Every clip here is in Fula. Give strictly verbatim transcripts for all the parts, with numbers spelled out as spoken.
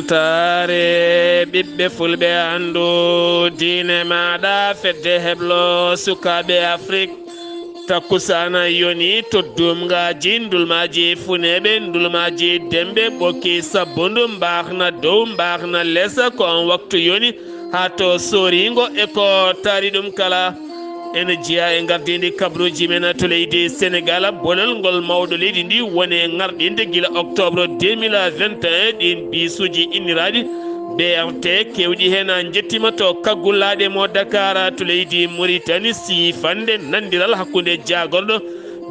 Taare ɓiɓɓe fulɓe anndu diine maaɗa fedde heblo sukaaɓe Afrik. Takkusaana yoni to duumgaaji ndulmaaji funeeɓe ndulmaaji demɓe ɓokki sabbundu mbaakna dow mbaakna lesa ko on waktu yoni haa to sooriingo e ko taari ɗum kala. Ene jeyaa e ngardiindi kabruuji men to leydi Senegaal, bolol ngol mawɗo leydi ndi woni e ŋarɗinde gila octobre deux mille vingt et un ɗiin biisuuji inniraaɗi B R T keewɗi heen. Njettiima to Kaggullaaɗe mo Dakar to leydi Mauritanie, siifande nanndiral hakkunde jaagorɗo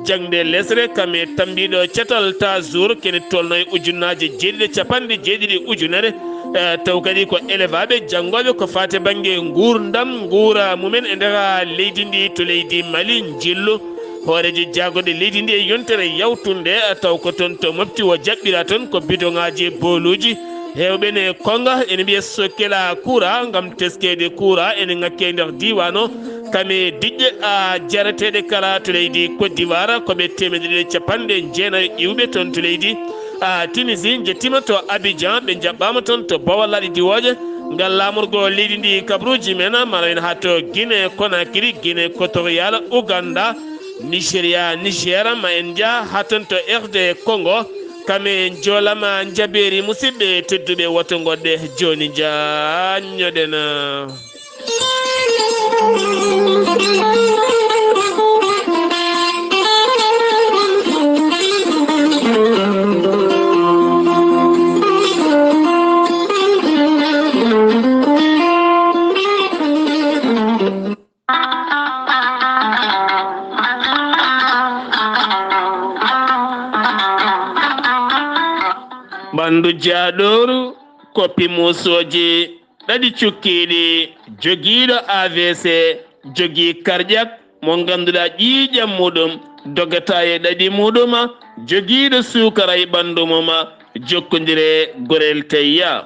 jaŋde lesre kam e tammbiiɗo catal ta jour kene tolno e ujunnaaje jeeɗiɗi e capanɗe jeeɗiɗi ujunere. Eh, taw kadi ko elevaaɓe janngooɓe ko faati bannge nguurndam nguura mumen e nder leydi ndi to leydi Mali njillu hooreejo jaagorɗe leydi ndi e yontere yawtunde, eh, taw ko toon to Mopti o jaɓɓira toon ko bidoŋaaji booluuji. Heewɓe ne konnga ene mbiya sokkela kuura ngam teskeede kuura ene ŋakke e nder diiwaan o. Kame diƴƴe a jarateeɗe kala to leydi Côte d'Ivoire ko ɓe teemedde ɗiɗi e capanɗe jeenayo iwɓe toon to leydi a Tunisie njettiima to Abidjan ɓe njaɓɓaama toon to bowal laaɗe diwooje. Ngal laamorgo leydi ndi kabruuji men mara en haa to Guinée Conakry, Guinée équatoriale, Ouganda, Nigeria, Niger, ma en njaa haa toon to R D Congo. Kame joolama njabeeri musidɓe tedduɓe woto ngoɗɗe jooni njaanñoɗen. Ɓanndu jaaɗooru, koppi muusooji ɗaɗi cukkiiɗi, jogiiɗo A V C, jogii karƴak mo ngannduɗaa ƴiiƴam muɗum dogata e ɗaɗi muɗum, jogiiɗo suukara e ɓanndu mum, jokkondire gorel teyya.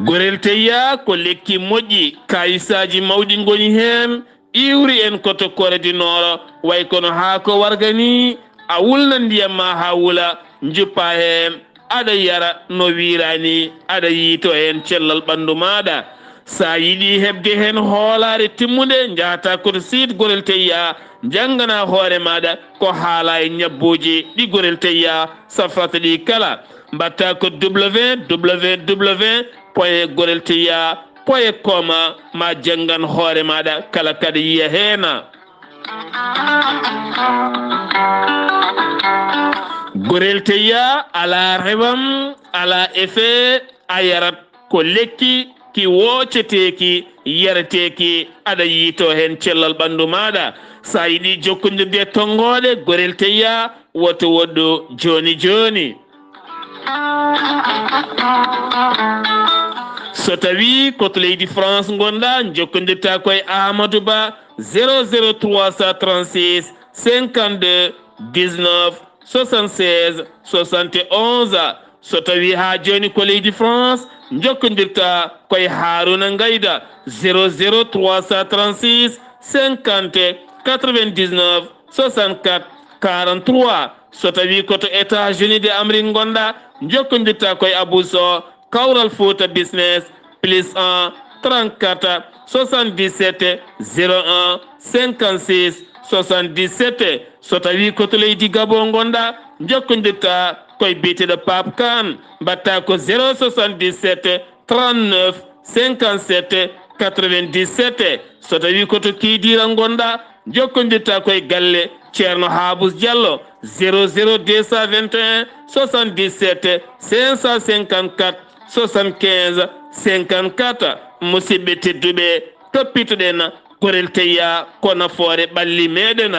Gorel teyya ko lekki moƴƴi, kaayisaaji mawɗi ngoni heen, iwri en ko to Corée du Nord, way kono haa ko warga ni, a wulna ndiyam ma haa wula, njuppa heen, aɗa yara no wiiraani, aɗa yiito heen cellal ɓanndu maaɗa. So a yiɗi heɓde heen hoolaare timmunde, njahata ko to site Gorel Teyya, njanngana hoore maaɗa ko haala e ñabbuuji ɗi Gorel Teyya safrata ɗi kala. Mbaɗta ko W W W point gorel teyya point com, ma janngan hoore maaɗa kala kaɗa yiya heen. Gorel Teyya alaa rewam, alaa effet, a yarat ko lekki ki wooceteeki, yareteeki, aɗa yiito heen cellal ɓanndu maaɗa. So a yiɗi jokkondirde e tonngooɗe Gorel Teyya, woto woɗɗu jooni jooni. So tawii ko to leydi France ngonɗaa, njokkondirta ko e Amadou Ba, zéro zéro trois cent trente-six cinquante-deux dix-neuf soixante-seize soixante et onze. So tawii haa jooni ko leydi France, njokkondirta ko e Harouna Ngayda, zéro zéro trois cent trente-six cinquante quatre-vingt-dix-neuf soixante-quatre quarante-trois. So tawii ko to États-Unis de Amérique ngonɗaa, njokkondirta ko e Abou Sow, Kawral Fouta Business, plus un, trente-quatre, soixante-dix-sept, zéro un, cinquante-six, soixante-dix-sept. So tawii ko to leydi Gabon ngonɗaa, njokkondirta ko e biyeteeɗo Pape Kane, mbaɗta ko zéro soixante-dix-sept, trente-neuf, cinquante-sept, quatre-vingt-dix-sept. So tawii ko to Kidira ngonɗaa, njokkondirta ko e galle Ceerno Haabus Diallo, zéro zéro deux cent vingt et un soixante-dix-sept cinq cent cinquante-quatre soixante-quinze cinquante-quatre. Musidɓe tedduɓe, toppitoɗen Gorel Teyya ko nafoore ɓalli meɗen.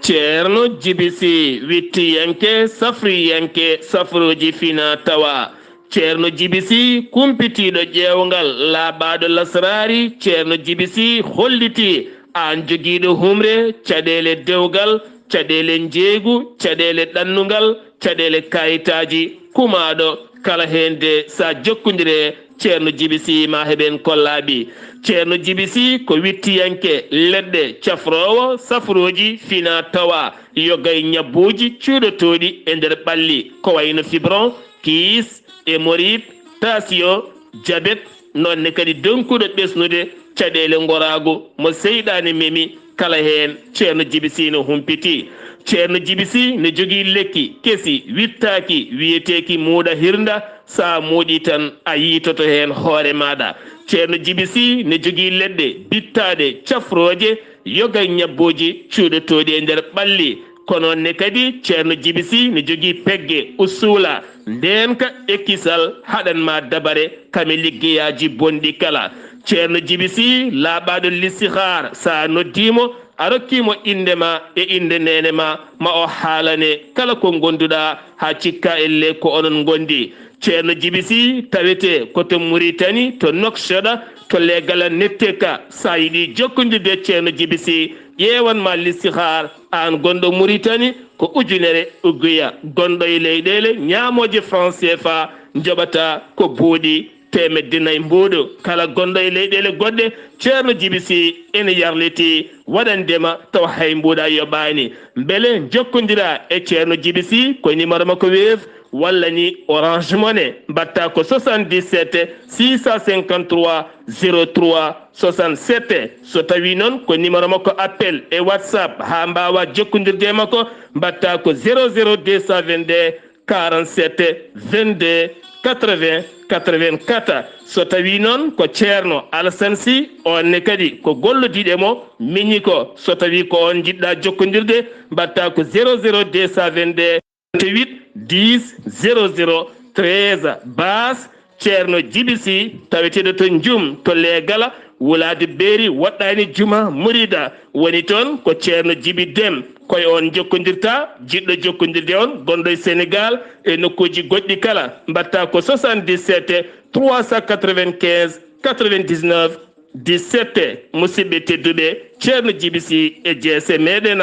Ceerno Jibi Si, wittiyanke, safriyanke, safruuji fina tawa. Ceerno Jibi Si, kumpitiiɗo ƴeewngal, laaɓaaɗo lasraari, Ceerno Jibi Si hollitii aan jogiiɗo humre, caɗeele dewgal, caɗeele njeeygu, caɗeele ɗannungal, caɗeele kaayitaaji, kumaaɗo kala heen de, so a jokkondire Ceerno Jibi Sii, ma heɓen kollaaɓi. Ceerno Jibi Sii ko wittiyanke leɗɗe, cafroowo safrooji fina tawa, yoga e ñabbuuji cuuɗotooɗi e nder ɓalli, ko wayno fibron, kiis, hémorroïde, tension, jabet, noon ne kadi donkuɗo ɓesnude caɗeele ngoraagu mo seyɗaane memi, kala heen Ceerno Jibi Sii no humpiti. Ceerno Jibi Sii ne jogii lekki kesi wittaaki, wiyeteeki muuɗa hirnda. So a muuɗii tan, a yiitoto heen hoore maaɗa. Ceerno Jibi Sii ne jogii leɗɗe bittaaɗe, cafrooje, yoga e ñabbuuji cuuɗotooɗi e nder ɓalli. Ko noon ne kadi Ceerno Jibi Sii ne jogii pegge, usuula, ndeenka e kisal, haɗan ma dabare kam e liggeyaaji bonɗi kala. Ceerno Jibi Sii laaɓaaɗo listihaar, so a noddii mo, a rokkii mo innde ma e innde neene ma, ma o haalane kala ko ngonduɗaa, haa cikka elle ko onon ngondi. Ceerno Jibi Sii tawetee ko to Muritani, to Nouakchott, to Leegala Netteka. So a yiɗii jokkondirde e Ceerno Jibi Sii, ƴeewan ma listihaar, aan gonɗo Muritani, ko ujunere uguya. Gonɗo e leyɗeele ñaamooje franc C F A, njoɓata ko buuɗi teemedde nayi mbuuɗu. Kala gonɗo e leyɗeele goɗɗe, Ceerno Jibi Sii ene yarlitii waɗandema tawa hay mbuuɗa yoɓaani. Mbele njokkondiraa e Ceerno Jibi Sii ko numéro makko Wave walla ni Orange Money, mbaɗta ko soixante-dix-sept six cent cinquante-trois zéro trois soixante-sept. So tawii noon ko numéro makko appel e WhatsApp, haa mbaawaa jokkondirde e makko, mbaɗta ko zéro zéro deux cent vingt-deux quarante-sept vingt-deux quatre-vingts quatre-vingt-quatre. So tawii noon ko Ceerno Alassane Sy, oon ne kadi ko gollodiiɗo e mo, miñi ko, so tawii ko oon njiɗɗaa jokkondirde, mbaɗta ko zéro zéro deux cent vingt-deux huit dix zéro zéro treize. Baas Ceerno Jibi Sii, taweteeɗo to Njum, to Leegala, wulaade beeri, woɗɗaani juma, murida, woni toon ko Ceerno Jibi Dem. Ko e oon jokkondirta, jiɗɗo jokkondirde on, gonɗo e Senegaal e nokkuuji goɗɗi kala, mbaɗta ko soixante-dix-sept trois cent quatre-vingt-quinze quatre-vingt-dix-neuf dix-sept. Musidɓe tedduɓe, Ceerno Jibi Sii e jeese meɗen.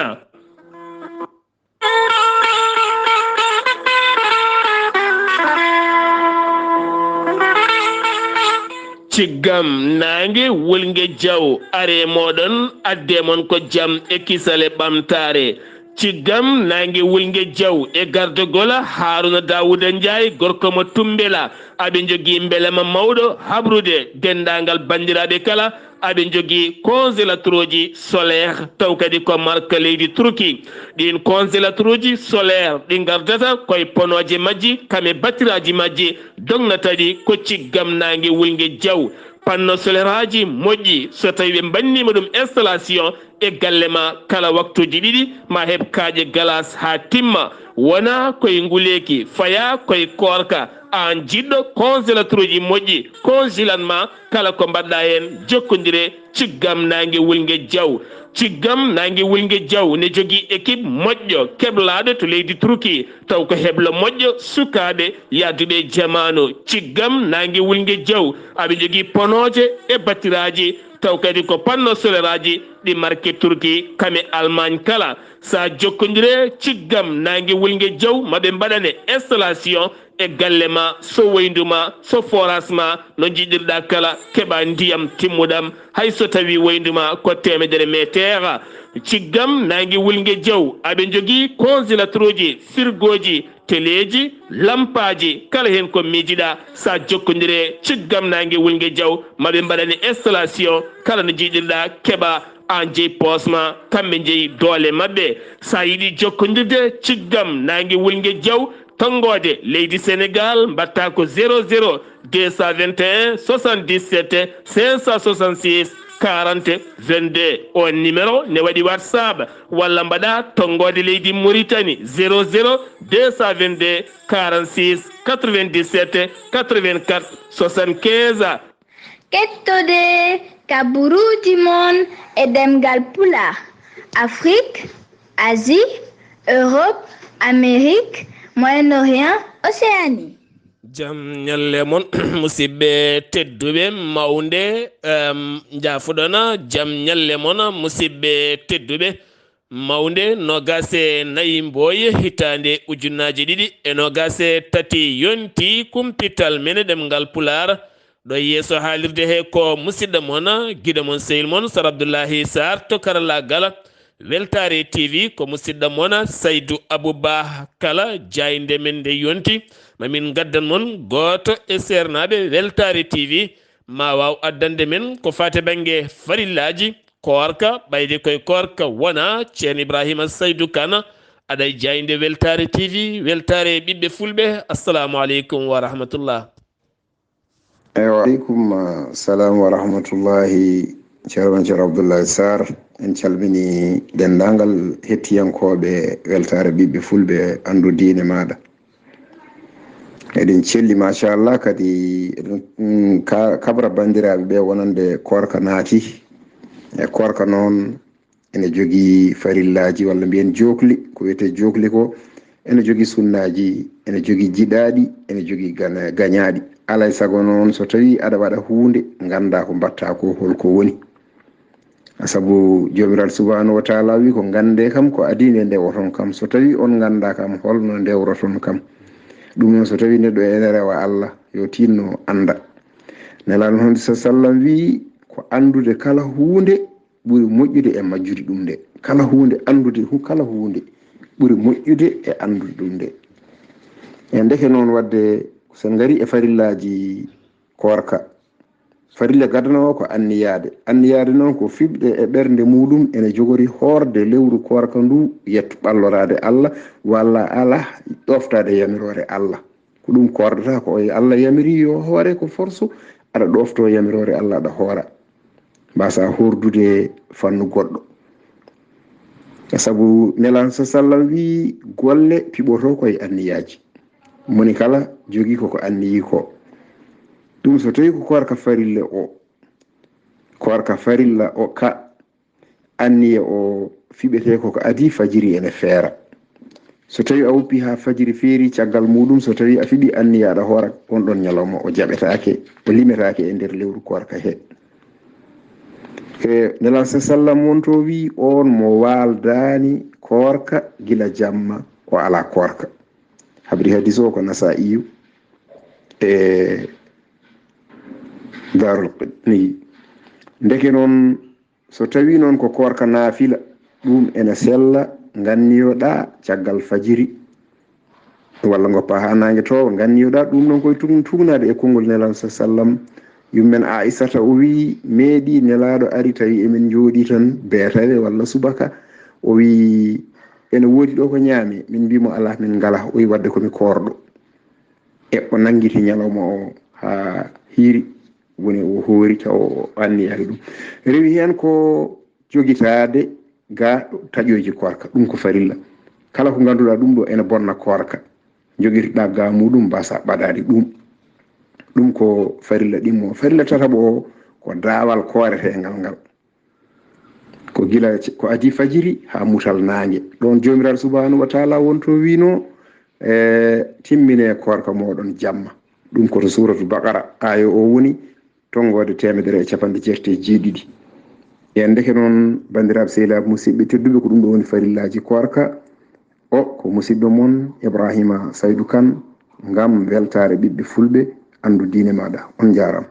Ciggam naange wulnge jaw, are mooɗon, adde mon ko jam e kisal e ɓamtaare. Ciggam naange wulnge jaw e gardogol Haaruna Daawuda Njaay, gorko mo Tummbela. Aɓe njogii mbelema mawɗo habrude denndaangal banndiraaɓe kala. Aɓe njogii congélateurji solaire, taw kadi ko marque leydi Turki. Ɗiin congélateurji solaire ɗi ngardata koye ponooje majji, kam e batiraaji majji, dognata ɗi ko ciggam naange wulnge jaw. Panneau solaire aji moƴƴi, so tawii ɓe mbanniima ɗum installation e galle ma, kala waktuuji ɗiɗi ma heɓ kaaƴe galas haa timma. Wonaa koye nguleeki, fayaa koye koorka. Aan jiɗɗo congélateurji moƴƴi, congelan ma kala ko mbaɗɗa heen, jokkondire ciggam naange wulnge jaw. Ciggam naange wulnge jaw ne jogii équipe moƴƴo keblaaɗo to leydi Turki, taw ko heblo moƴƴo sukaaɓe yahduɓe e jamaanu. Ciggam naange wulnge jaw, aɓe njogii ponooje e batiraaji, taw kadi ko panneau solaire aji ɗi marque Turki, kam e Allemagne kala. Sa jokkondire ciggam naange wulnge jaw, ma ɓe mbaɗane installation e galle ma, so woyndu ma, so forage ma, no njiɗirɗa kala, keɓa ndiyam timmuɗam, hay so tawi woyndu ma ko teemedere meeteera. Ciggam naange wulnge jaw, aɓe njogii congélateurji, firgooji, teleeji, lampaaji, kala heen ko miijiɗa. Sa jokkondire ciggam naange wulnge jaw, ma ɓe mbaɗane installation, kala no njiɗirɗa, keɓa, aan jeyi poos ma, kamɓe njeyi doole maɓɓe. Sa yiɗi jokkondirde ciggam naange wulnge jaw, tonngoode leydi Senegaal, mbaɗta ko zéro zéro deux cent vingt et un soixante-dix-sept cinq cent soixante-six quarante vingt-deux. On numéro ne waɗi WhatsApp, walla mbaɗa tonngoode leydi Mauritanie, zéro zéro deux cent vingt-deux quarante-six quatre-vingt-dix-sept quatre-vingt-quatre soixante-quinze. Kettode kaburuuji mon e ɗemngal Pulaar, Afrik, Asie, Europe, Amérique, Moyen-Orient, Océanie. Jam ñalle mon, musidɓe tedduɓe, mawnde, em, njaafuɗon, jam ñalle mon, musidɓe tedduɓe, mawnde, noogaas e nayi Mbooye, hitaande ujunnaaji ɗiɗi e noogaas e tati yonti, kumpital men e ɗemngal Pulaar, Ɗo yeeso haalirde he ko musidɗo mon, giɗo mon, sehil mon, Sar Abdullahi Sarr to karallaagal. Weltaare T V ko musidɗo mon, Saydu Abuba Kala, jaaynde men nde yonti. Ma min ngaddan mon gooto e seernaaɓe Weltaare T V, ma waaw addande men ko faati bannge farillaaji koorka, ɓayde koye koorka wona. Ceerno Ibrahima Saydu Kane, aɗa e jaaynde Weltaare T V, weltaare ɓiɓɓe fulɓe. Assalamu aleykum wa rahmatullah. Eywa, aleykum, ah, salam wa rahmatullahi. Ceerno, Ceerno Abdullahi Sarr, en calmini denndaangal hettiyankooɓe Weltaare Ɓiɓɓe Fulɓe, Anndu Diine Maaɗa. Eɗen celli, machallah, kadi eɗen, mm, ka-, kabra banndiraaɓe ɓe wonande koorka naati. E koorka noon, ene jogii farillaaji, walla mbiyen jookli, ko wiyetee jookli ko, ene jogii sunnaaji, ene jogii jiɗaaɗi, ene jogii gana-, gañaaɗi. Alaa e sago noon, so tawii aɗa waɗa huunde, nganndaa ko mbaɗtaa ko, hol ko woni. Sabu Joomiraaɗo Subhaanahu wa Taala wii ko, "Nganndee kam ko adii nde ndewoton kam. So tawii on nganndaa kam, hol no ndewroton kam?" Ɗum noon, so tawii neɗɗo ene rewa Allah, yo tinno annda. Nelaaɗo muhammad sa sallam wii, "Ko anndude kala huunde ɓuri moƴƴude e majjude ɗum nde." Kala huunde anndude, hu-, kala huunde ɓuri moƴƴude e anndude ɗum nde. E ndeke noon, waɗde so en ngarii e farillaaji koorka, farilla gadano o ko anniyaade. Anniyaade noon ko fiɓde e ɓernde muuɗum ene jogori hoorde lewru koorka ndu, yetto ɓalloraade Allah, walla alaa, ɗooftaade yamiroore Allah. Ko ɗum koordata, ko o Allah yamiri yo hoore ko forso, aɗa ɗoofto yamiroore Allah, aɗa hoora. Mbasa hordude fannu goɗɗo. Sabu Nelaaɗo sa sallam wii, "Golle piɓoto koye anniyaaji." Moni kala jogii ko ko anniyi ko. Ɗum so tawii ko koorka farilla o, koorka farilla o ka, anniya o fiɓetee ko ko adii fajiri ene feera. So tawii a woppi haa fajiri feeri, caggal muuɗum, so tawii a fiɓi anniya aɗa hoora, on ɗon ñalawma o jaɓetaake, o limetaake e nder lewru koorka he. E Nelaaɗo sa sallam wonto wii, "On mo waaldaani koorka gila jamma, o alaa koorka." Habri hadis o ko Nasaa'iyu e Daarul Qutni. Ndeke noon, so tawii noon ko koorka naafila, ɗum ene sella, nganniyoɗaa caggal fajiri, walla ngoppa haa naange toowa, nganniyoɗaa. Ɗum noon koye tug-, tugnaade e konngol Nelaaɗo sa sallam. Yummen Aisata o wii, meeɗi Nelaaɗo ari tawi emin njooɗii tan beetawe walla subaka. O wii, "Ene woodi ɗo ko ñaami?" Min mbii mo, "Alaa, min ngalaa." O wii, "Waɗde ko mi koorɗo." E o nanngiti ñalawma o haa hiiri, woni o hoori taw o anniyaaki ɗum. Rewi heen ko jogitaade ga taƴooji koorka, ɗum ko farilla. Kala ko ngannduɗaa ɗum ɗo ene bonna koorka, jogitoɗaa ga muuɗum, mbasa ɓadaade ɗum. Ɗum ko farilla ɗimmo. Farilla tataɓo o ko daawal kooreteengal ngal. Ko gila, ko adii fajiri haa mutal naange. Ɗoon Joomiraaɗo Subhaanahu wa Taala wonto wiino, e, "Timmine koorka mooɗon jamma." Ɗum ko to Suuratul Baqara, aaya o woni tonngoode teemedere e capanɗe jeetati e jeeɗiɗi. E ndeke noon, banndiraaɓe sehilaaɓe musidɓe tedduɓe, ko ɗum ɗo woni farillaaji koorka. O ko musidɗo mon Ibrahima Saydu Kan, ngam weltaare ɓiɓɓe fulɓe, anndu diine maaɗa. On njaaraama.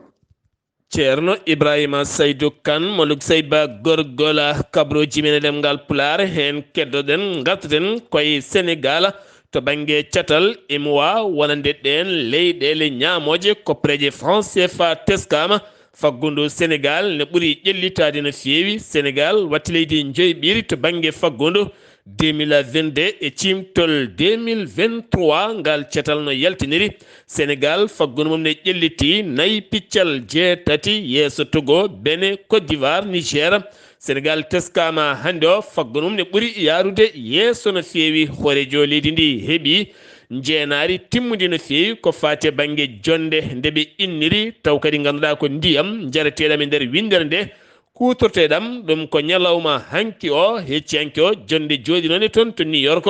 Ceerno Ibrahima Saydu Kan, mo Luksey Ba Gorgola, kabrooji men e ɗemngal Pulaar, heen keddoɗen, ngartoɗen koye Senegaal, to bannge catal, imowa wonande ɗeen leyɗeele ñaamooje, koppareeje franc C F A teskaama, faggundu Senegaal ne ɓuri ƴellitaade no feewi. Senegaal watti leydi njoyɓiri to bannge faggundu, deux mille vingt-deux e ciimtol deux mille vingt-trois, ngal catal no yaltiniri. Senegaal, faggundu mum ne ƴelliti nayi piccal jeetati yeeso Togo, Benin, Côte d'Ivoire, Niger. Senegaal teskaama hannde o, faggundu mum ne ɓuri yaarude yeeso no feewi. Hooreejo leydi ndi heɓi njeenaari timmundi no feewi ko faati e bannge jonnde nde ɓe inniri, taw kadi ngannduɗaa ko ndiyam njareteeɗam e nder winndere nde. Kuutorteeɗam ɗum ko ñalawma hanki o, hecci hanki o, jonnde jooɗinoonde toon to New York,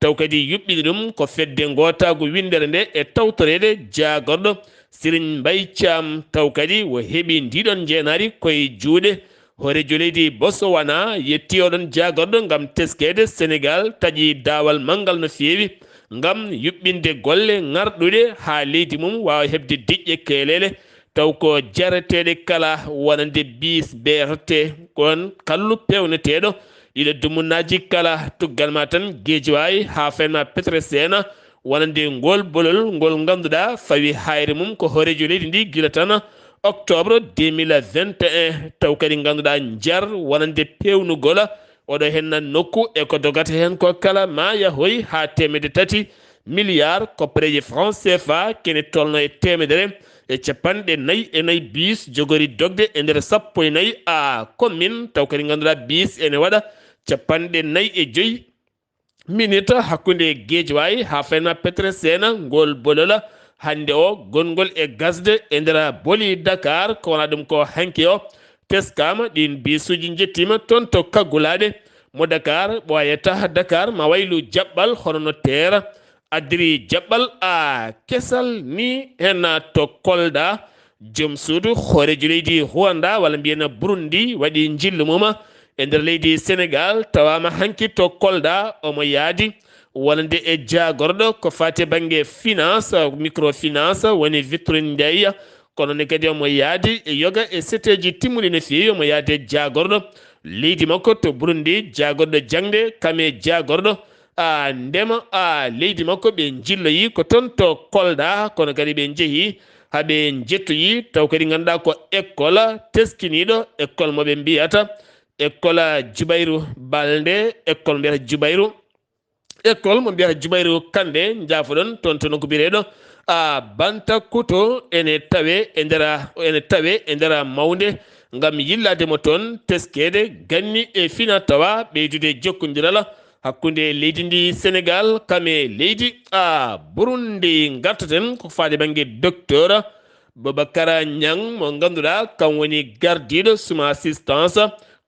taw kadi yuɓɓini ɗum ko fedde ngootaagu winndere nde e tawtoreede jaagorɗo Serigne Mbaye Thiam, taw kadi o heɓi ndiɗon njeenaari koye juuɗe hooreejo leydi Botswana. Yetti oɗon jaagorɗo ngam teskeede. Senegaal taƴi daawal manngal no feewi ngam yuɓɓinde golle ŋarɗuɗe haa leydi mum waawa heɓde diƴƴe keeleele. taw ko jareteeɗe kala wonande bis B R T, kon kallu peewneteeɗo ɗiɗo dumunnaaji kala. Tuggal ma tan Geejiwaay haa fayma Petersen wonande ngol bolol ngol ngannduɗaa fawi hayre mum ko hooreejo leydi ndi gila tan octobre deux mille vingt et un, taw kadi ngannduɗaa njar wonande peewnugol oɗo henna nokku e ko dogata heen ko kala ma yahoy haa teemedde tati milliard koppareeje franc C F A, kene tolno e teemedere e capanɗe nayi e nayi bis jogori dogde e nder sappo e nayi a commune, taw kadi ngannduɗaa bis ene waɗa capanɗe nayi e joyi minute hakkunde Geejawaay haa fayna Petersen ngol bolola hannde o gongol e gasde e nder boli Dakar, ko wona ɗum ko hanki o teskama. Ɗin bisuji jettima toon to kaggulaɗe mo Dakar ɓooyata Dakar ma waylu jaɓɓal hono no teera addiri jaɓɓal a kesal ni hen to Kolda. Joom suudu hooreejo leydi Rwanda walla mbiyen Burundi waɗi njillu mum e nder leydi Senegal, tawaama hanki to Kolda, omo yaadi wonande e jaagorɗo ko faati e bannge finance, microfinance, woni Victorine Ndeye. Kono ne kadi omo yaadi e yoga e seteeji timmuɗi no feewi, omo yaadi e jaagorɗo leydi makko to Burundi, jaagorɗo jaŋde, kam e jaagorɗo a ndema a leydi makko. Ɓe njilloyi ko toon to Kolda, kono kadi ɓe njehi haa ɓe njettoyi taw kadi ngannduɗaa ko école teskiniiɗo, école mo ɓe mbiyata école Jubayru Balde, école mbiyata Jubayru, école mo mbiyata Jubayru Kande, njaafoɗon, toon to nokku biyeteeɗo a Banta Kuto, ene tawe e nder, ene tawe e nder mawnde ngam yillaade mo toon teskeede ganni e fina tawa ɓeydude jokkondiral hakkunde leydi ndi Senegal kam e leydi a Burundi. Ngartaten ko faade bannge docteur Boubacara Niang mo ngannduɗaa kam woni gardiiɗo suma assistance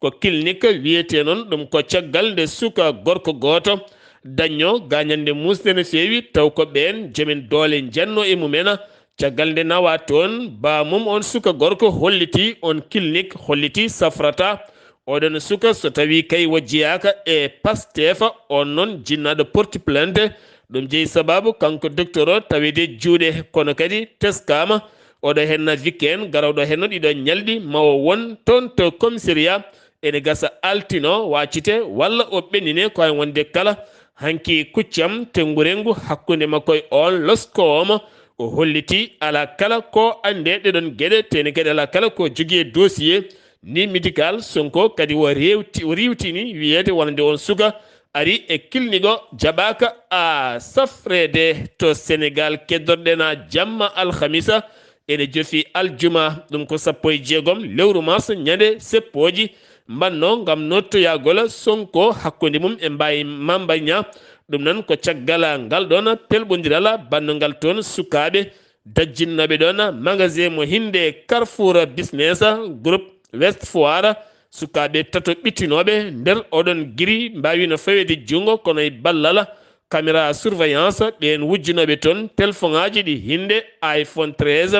ko clinique wiyetee noon, ɗum ko caggal nde suka gorko gooto dañño gaañannde muusde no feewi, taw ko ɓeen jomen doole njenno e mumen. Caggal nde nawa toon, baamum on suka gorko holliti on clinique, holliti safrata oɗon suka so tawi kay o jeyaaka e Pastef, on noon jinnaɗo porti plainte. Ɗum jeyi sababu kanko docteur o tawede juuɗe, kono kadi teskama oɗo henna weekend garawɗo henno ɗiɗo ñalɗi ma o won toon to commissariat. Ene gasa altino waccite walla o ɓennine ko hay wonde kala hanki kuccam tenngurengu hakkunde makko e on losko omo. O holliti ala kala ko annde ɗeɗon geɗe, teni kadi ala kala ko jogii e dossier ni médical. Sonko kadi o rewti, o riwtini wiyeede wonande on suka ari e kilnigo jaɓaaka a safreede to Senegal. Keddorɗen a jamma alhamisa ene jofi aljuma, ɗum ko sappo e jeegom lewru mars, ñande seppooji mbanno ngam nottoyagol Sonko hakkunde mum e Mbaye Mame Mbaye Niang. Ɗum noon ko caggal ngal ɗoon pelɓondiral bannungal toon sukaaɓe dajjinnooɓe ɗoon magasin mo hinnde Carrefour Business Group West Foire. Sukaaɓe tato ɓittinooɓe nder oɗon giri mbaawino faweede junngo kono e ballal caméra surveillance, ɓeen wujjunooɓe toon telefoŋaaji ɗi hinnde iPhone treize,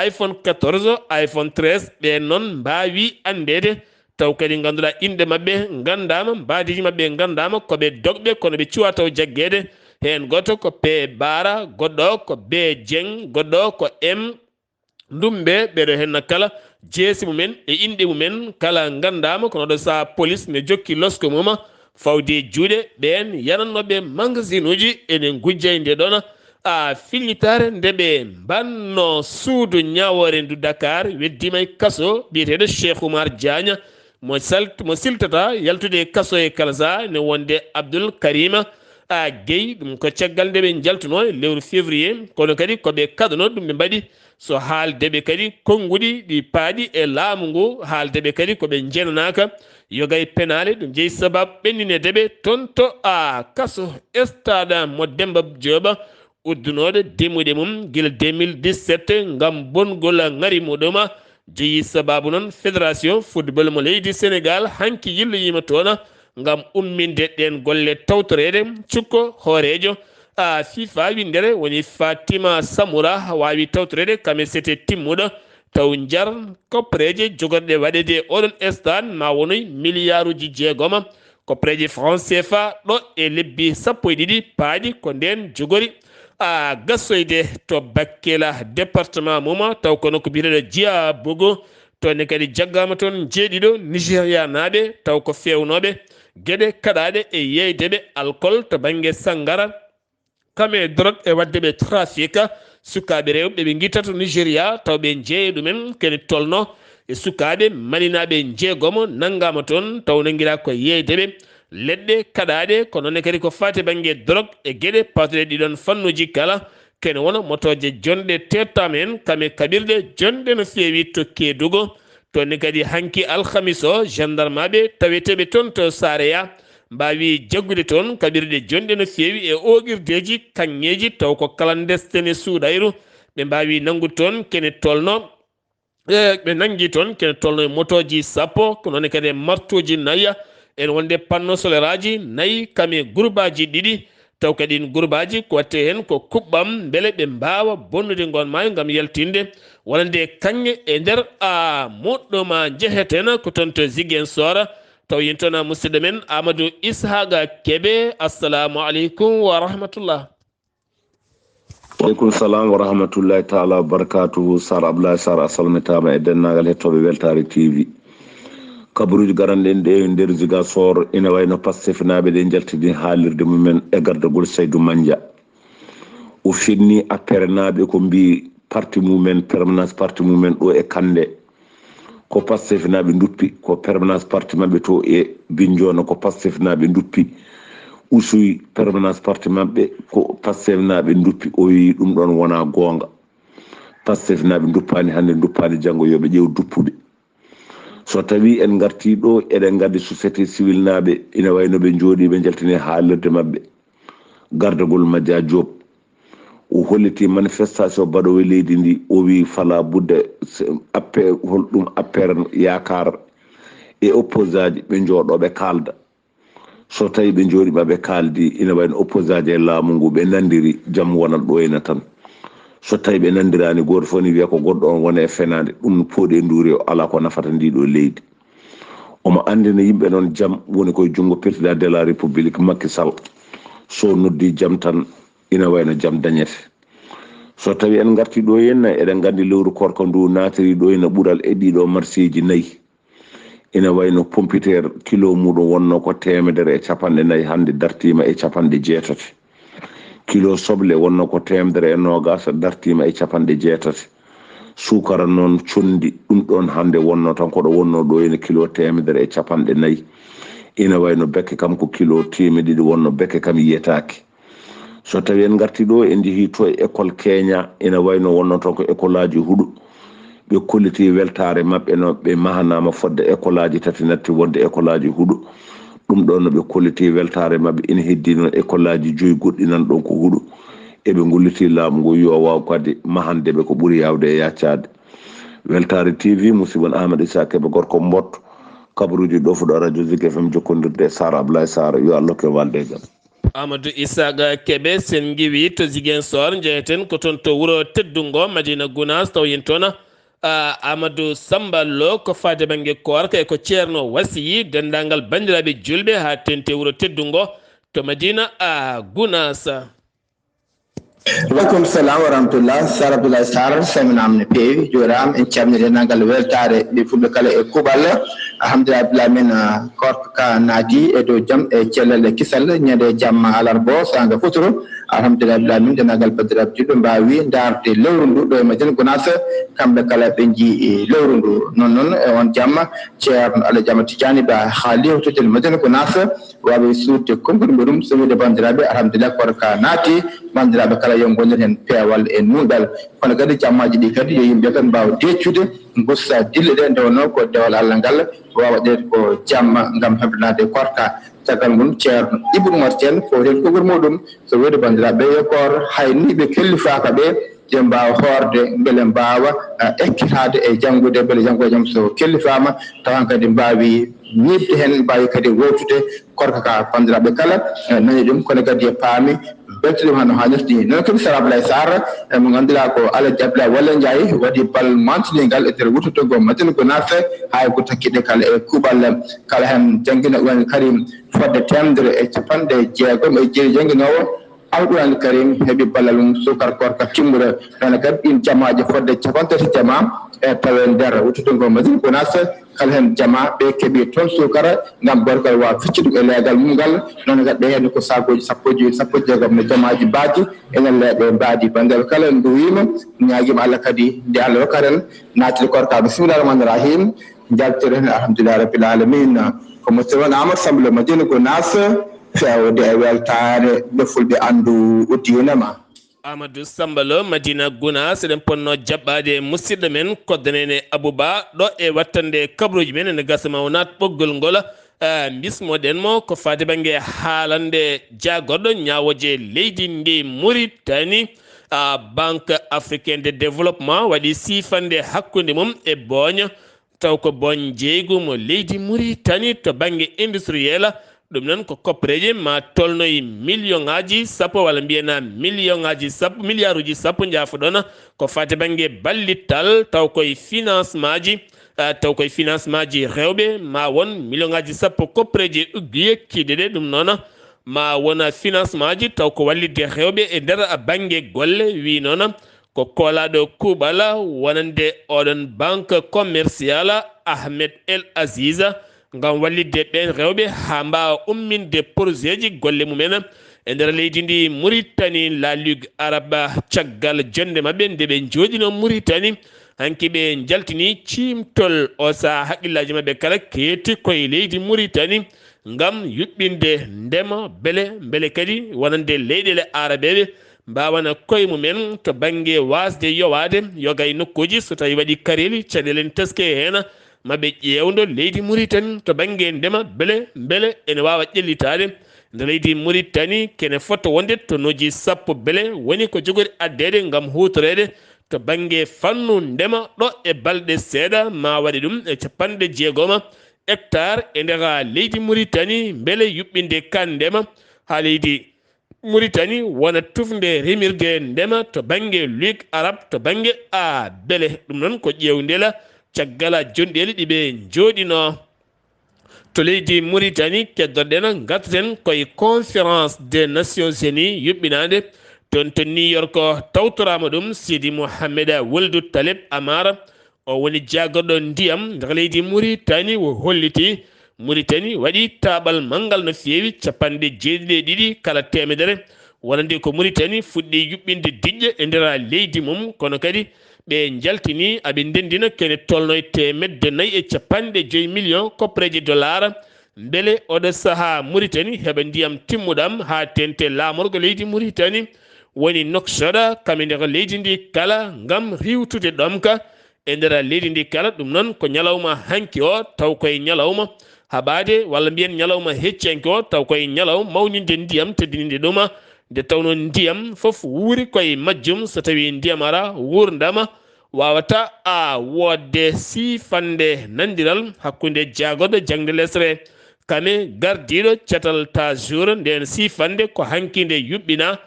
iPhone quatorze, iPhone treize, ɓeen noon mbaawi anndeede taw kadi ngannduɗaa inɗe maɓɓe nganndaama, mbaadiiji maɓɓe nganndaama, ko ɓe dogɓe kono ɓe cuwa taw jaggeede. Heen gooto ko P Baara, goɗɗo ko B Dieng, goɗɗo ko M Ndumbe, ɓeɗo henna kala jeesi mumen e inɗe mumen kala nganndaama, kono ɗo saha police ne jokki losko mum fawde juuɗe ɓeen yanannooɓe magasinuuji ene ngujja e nde ɗoon a filñitaare nde ɓe mbanno suudu ñaawoore ndu Dakar, weddiima e kaso biyeteeɗo Cheikh Oumar Diagne mo salt-, mo siltata yaltude e kaso e kala saha ne wonde Abdoul Karima a Guèye. Ɗum ko caggal nde ɓe njaltunoo e lewru février, kono kadi ko ɓe kaɗanoo ɗum ɓe mbaɗi. So haalde ɓe kadi konnguɗi ɗi paaɗi e laamu ngu, haalde ɓe kadi ko ɓe njenanaaka yoga e penaale, ɗum jeyi sababu ɓennineede ɓe toon to a kaso stade mo Demba Diop, uddunooɗo demuɗe mum gila deux mille dix-sept ngam bongol ŋari muɗum. Jeyi sababu noon Fédération Football mo leydi Sénégal hanki yilloyiima toon ngam umminde ɗeen golle tawtoreede. Cukko hooreejo a FIFA winndere woni Fatima Samoura waawi tawtoreede kam e sete timmuɗo taw njar koppareeje jogorɗe waɗeede e oɗon stade ma wonoy miliyaaruuji jeegoma koppareeje franc C F A ɗo e lebbi sappo e ɗiɗi paaɗi ko ndeen jogori a gasoyde to Bakkela, département mum, taw kono ko biyeteeɗo Jiya Bogo, toon ne kadi jaggaama toon jeeɗiɗo Nigérianaaɓe, taw ko feewnooɓe geɗe kaɗaaɗe e yeeyde ɓe alcool to bannge sanngara, kam e dorog e waɗde ɓe trafic. Sukaaɓe rewɓe ɓe ngitta to Nigeria, taw ɓe jeeya ɗumen, kene tolno e sukaaɓe malinaaɓe jeegomo nanngaama toon, taw nanngiraa ko yeeyde ɓe leɗɗe kaɗaaɗe, ko noon ne kadi ko faati bannge dorog e geɗe pawteɗe ɗiɗon fannuuji kala, kene wona motooje jonɗe teettaama heen, kam e kaɓirɗe jonɗe no feewi to Keedugo. Toon ne kadi hanki alhamis o, gendarmaaɓe taweteeɓe toon to Sareya mbaawi jaggude toon kaɓirɗe jonɗe no feewi e ooqirdeeji kaŋŋeeji, taw ko clandestine suuɗayru. Ɓe mbaawi nanngude toon kene tolno, e, ɓe nanngi toon kene tolno e motooji sappo, ko noon kadi e martooji nayi, en wonde panneau solaire aji nayi, kam e gurbaaji ɗiɗi. Taw kadi ɗiin gurbaaji ko waɗte heen ko kuɓɓam, mbele ɓe mbaawa bonnude ngoon maayo ngam yaltinde wonande kaŋŋe e nder, a, moɗɗo ma njeheten ko toon to Ziguinchor. Taw yen toon, a, musidɗo men Amadou Ishaqa Kebe. Assalamu aleykum wa rahmatullah. Waaleykum salam wa rahmatullahi taala wa barakatuhu. Sar Abdoulaye Sar, a salmitaama e denndaangal hettooɓe Weltaare T V. Kabaruuji garanɗe en ɗe e nder Ziguinchor, ina wayno Pastefnaaɓe ɗe njaltini haalirde mumen e gardagol Saydou Mandia. O fenni apperenaaɓe ko mbi parti mumen, permanence parti mumen ɗo e Kande. Ko Pastefnaaɓe nduppi, ko permanence parti maɓɓe to e Bignona, ko Pastefnaaɓe nduppi. Oussouye, permanence parti maɓɓe, ko Pastefnaaɓe nduppi. O wi ɗum ɗon wona goonga. Pastefnaaɓe nduppaani hannde, nduppaani janngo, yo ɓe ƴeew duppude. So tawii en ngartii ɗo, eɗen nganndi société civil naaɓe ina wayno ɓe njooɗii, ɓe njaltini haalirde maɓɓe. Gardagol Madiya Diop, o hollitii manifestation baɗoowo e leydi ndi, o wii fala budde, appe, holɗum appere yaakaar e opposaaji ɓe njooɗoo ɓe kaalda. So tawii ɓe njooɗiima ɓe kaaldi, ina wayno opposaaji e laamu ngu, ɓe nanndiri, jam wonat ɗo ena tan. So tawii ɓe nanndiraani, gooto fof ne wiya ko goɗɗo on woni e fenaande, ɗum pooɗi e nduuri o alaa ko nafata ndii ɗo leydi. Omo anndina yimɓe noon jam woni koye junngo Président de la République Macky Sall. So noddii jam tan, ina wayno jam dañete. So tawii en ngartii ɗo henna, eɗen nganndi lewru koorka ndu naatiri ɗo ena ɓural e ɗiɗo marseeji nayi. Ina wayno pompiteer, kilo muuɗum wonnoo ko teemedere e capanɗe nayi, hannde dartiima e capanɗe jeetati. Kilo soble wonnoo ko teemedere e noogaas, dartiima e capanɗe jeetati. Suukara noon conndi, ɗum ɗoon hannde wonnoo tan ko ɗo wonnoo ɗo ene kilo teemedere e capanɗe nayi. Ina wayno bekke kam ko kilo teemedde ɗiɗi wonnoo, bekke kam yiyetaake. So tawii en ngartii ɗo, en njehii to e école Kenya, ina wayno wonnoo toon ko école aji huɗo. Ɓe kollitii weltaare maɓɓe no ɓe mahanaama fodde école aji tati, natti wonde école aji huɗo. Ɗum ɗoon no ɓe kollitii weltaare maɓɓe, ina heddii noon école aji joyi goɗɗi nan ɗoon ko huɗo. Eɓe ngollitii laamu ngu yo waaw kadi mahande ɓe ko ɓuri yaawde e yaccaade. Weltaare T V, musidɓe mon Ahmad Issa Kebe, gorko Mbotto, kabaruuji ɗo fuɗo radio Zik F M jokkondirde e Sara Ablaye Sara, yo Allah hokke walde e jam. Amadou Isaaqa Kebe, sen ngiwi to Ziguinchor, njeheten ko toon to wuro teddungo Madina Gounass, taw yen toon, ah, Amadou Samba Lo, ko faade bannge koorka e ko Ceerno wasiyi denndaangal banndiraaɓe julɓe haa teeŋti wuro teddungo to Madina, ah, Gounass. Waaleykum salam wa rahmatullah. Sar Abdoulaye Sarr, salminaama no feewi, juuraama, en calminii denndaangal weltaare ɓe fulɓe kala e kuuɓal. Alhamdulillah, Abdoulaye min, ah, koorka ka naati e dow jam e cellal e kisal, ñande jamma alarba o, saanga futuro. Alhamdulillah, Abdoulaye min denndaangal banndiraaɓe julɓe mbaawi ndaarde lewru ndu ɗo e Madina Gounass, kamɓe kala ɓe njii lewru ndu. Noon noon e on jamma, Ceerno Alaji Ahmad Tijani Ba haali hewtude Madina Gounass, waawi suuɗde konngol muɗum, so wiyde banndiraaɓe, alhamdulillah, koorka naati, banndiraaɓe kala yo ngonir heen peewal e nuunɗal. Kono kadi jammaaji ɗi kadi yo yimɓe kadi mbaaw deeƴtude, ngussa dille ɗe, nde wonnoo ko dewal Allah ngal, waawa waɗeede ko jamma ngam heblanaade koorka. Caggal mum, Ceerno Ibou Oumar Thiel, ko heen konngol muɗum, so wiyde banndiraaɓe yo koor, hay ni ɓe kellifaaka ɓe, yo mbaaw hoorde, mbele mbaawa, ah, ekkitaade e janngude, mbele janngo e jam so kellifaama, tawa kadi mbaawi ñiiɓde heen, mbaawi kadi wowtude koorka ka. Banndiraaɓe kala, eh, nani ɗum, kono kadi e paami, mbeltiima no haanirta ni. Noon kadi Sar Ablaye Sarr, eh, mo ngannduɗaa ko Alaji Ablaye Walla Ndiaye, waɗi bal mantiniigal e nder wuttude ngo Madina Gounass, haa e ko takkiɗe kala e kuuɓal. Kala heen janngino woni kadi fodde teemedere e capanɗe jeegom e jeeɗiɗi jannginoowo, Alquraan Karim heɓi ballal mum suukar koorka timmuɗo. Noon kadi ɗiin jamaaji fodde capanɗe tati jamaa e tawe nder wuttude ngo Madina Gunaas, kala heen jamaa ɓe keɓi toon suukara ngam gorgal waawa feccude e leegal mum ngal. Noon kadi ɓe heen ko saakooji sappo e joyi, sappo e jeegom no jamaaji mbaadi enen leeɓe mbaadi. Banngal kala nduwiima, ñaagiima Allah kadi nde Allah rokkata en naatde koorka. Bismillaahi Rahmaani Rahiim. Njaltiren alhamdulillahi rabbil alamin. Ko musidɗo mon Amadou Samba Lo Madina Gounass, fewde e weltaare nde fulɓe anndu diine ma. Amadou Samba Lo Madina Gounass, eɗen ponno jaɓɓaade musidɗo men Koddanene Abou Ba ɗo e wattande kabaruuji men, ene gasa ma o naat ɓoggol ngol. Ah, bismoɗen mo ko faati bannge haalande jaagorɗo ñaawooje leydi ndi Mauritanie. Ah, Banque Africaine de Développement waɗi siifande hakkunde mum e Booña, taw ko Booñ jeeygu mo leydi Mauritanie to bannge industriel. Ɗum noon ko koppareeje ma tolnoy millionnaaji sappo, walla mbiyen millionnaaji sappo, milliarduuji sappo, njaafoɗon, ko faati bannge ballittal, taw koye financement ji, ah, taw koye financement ji rewɓe, ma won millionnaaji sappo koppareeje uggiye kiiɗe ɗe. Ɗum noon ma wona financement ji taw ko wallitde rewɓe e nder bannge golle, wi noon ko koolaaɗo kuuɓal wonande oɗon banque commerciale Ahmed El Aziz, ngam wallitde ɓeen rewɓe haa mbaawa umminde projet ji golle mumen e nder leydi ndi Mauritanie, La Ligue Arabe, caggal jonnde maɓɓe nde ɓe njooɗino Mauritanie. Hanki ɓe njaltini ciimtol o sahaa, haqqillaaji maɓɓe kala keetti koye leydi Mauritanie ngam yuɓɓinde ndema, bele, mbele kadi wonande leyɗeele aarabeeɓe mbaawana koye mumen to bannge waasde yowaade yoga e nokkuuji so tawii waɗi kareeli, caɗeele ene teskee heen. Ma ɓe ƴeewndo leydi Mauritanie to bannge ndema, bele, mbele ene waawa ƴellitaade nde leydi Mauritanie kene fota wonde tonneauji sappo bele woni ko jogori addeede ngam huutoreede to bannge fannu ndema ɗo e balɗe seeɗa ma waɗe ɗum e capanɗe jeegoma hectare e nder leydi Mauritanie, mbele yuɓɓinde kan ndema haa leydi Mauritanie wona tufnde remirde ndema to bannge Ligue Arabe to bannge a bele. Ɗum noon ko ƴeewndela caggal jonɗeeli ɗi ɓe njooɗino to leydi Mauritanie. Keddorɗen, ngartaten koye Conférence des Nations Unies yuɓɓinaande toon to New York, tawtoraama ɗum Sidi Mohamed Wuld Taleb Amara. O woni jaagorɗo ndiyam nder leydi Mauritanie, o holliti Mauritanie waɗi taaɓal manngal no feewi, capanɗe jeeɗiɗi e ɗiɗi kala teemedere, wonande ko Mauritanie fuɗɗi yuɓɓinde diƴƴe e nder leydi mum, kono kadi ɓe njaltini aɓe ndenndina kene tolno e teemedde nayi e capanɗe joyi million koppareeje dollar, mbele oɗo sahaa Mauritanie heɓa ndiyam timmuɗam haa teeŋti laamorgo leydi Mauritanie. Woni Nouakchott, kame nder leydi ndi kala ngam riiwtude ɗomka e nder leydi ndi kala. Ɗum noon ko ñalawma hanki o, taw koye ñalawma haɓaade, walla mbiyen ñalawma hecci hanki o, taw koye ñalawma mawninde ndiyam, teddininde ɗum, nde tawnoo ndiyam fof wuuri koye majjum. So tawii ndiyam ara, wuurndam waawata a woodde siifande nanndiral hakkunde jaagorɗo jaŋde lesre kame gardiiɗo catal Tajour. Ndeen siifande ko hanki nde yuɓɓinaa,